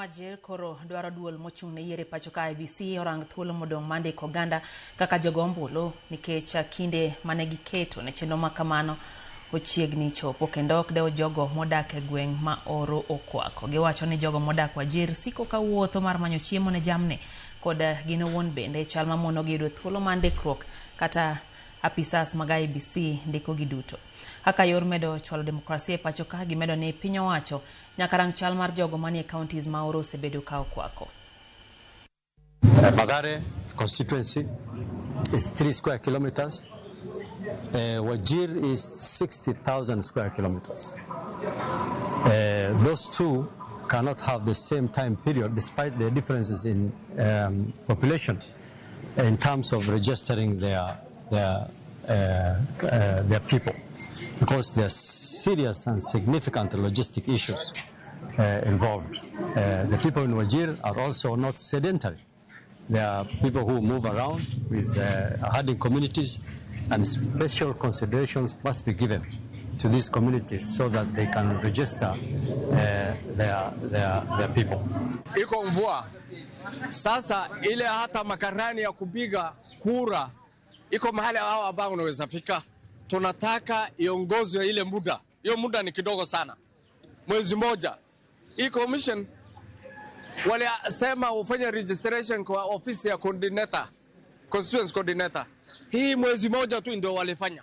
Wajir koro dwaro duol mochung' ne yiero e pacho ka IEBC orang thuolo modong' mar ndiko oganda kaka jogo ombulu nikech kinde mane giketo ne chenro ma kamano ochiegni chopo kendo ok dew jogo modak e gweng' ma oro okwako. Giwacho ni jogo modak Wajir siko ka wuotho mar manyo chiemo ne jamni kod gin owuon bende chal mamonogi yudo thuolo mar ndikruok kata apisas mag IEBC ndikogi duto. Kaka yor medo chwalo demokrasia e pacho ka, gimedo ni piny owacho nyaka rang chal mar jogo manie counties ma oro osebedo ka okwako. Mathare constituency is 3 square kilometers. Wajir is 60,000 square kilometers. Those two cannot have the same time period despite the differences in population in terms of registering their people, because there are serious and significant logistic issues involved. The people in Wajir are also not sedentary. There are people who move around with herding communities, and special considerations must be given to these communities so that they can register their people. Iko mvua sasa, ile hata makarani ya kupiga kura iko mahali hao ambao unaweza fika. Tunataka iongozwe ile muda, hiyo muda ni kidogo sana, mwezi moja. Hii commission walisema ufanye registration kwa ofisi ya coordinator, constituency coordinator. Hii mwezi moja tu ndio walifanya.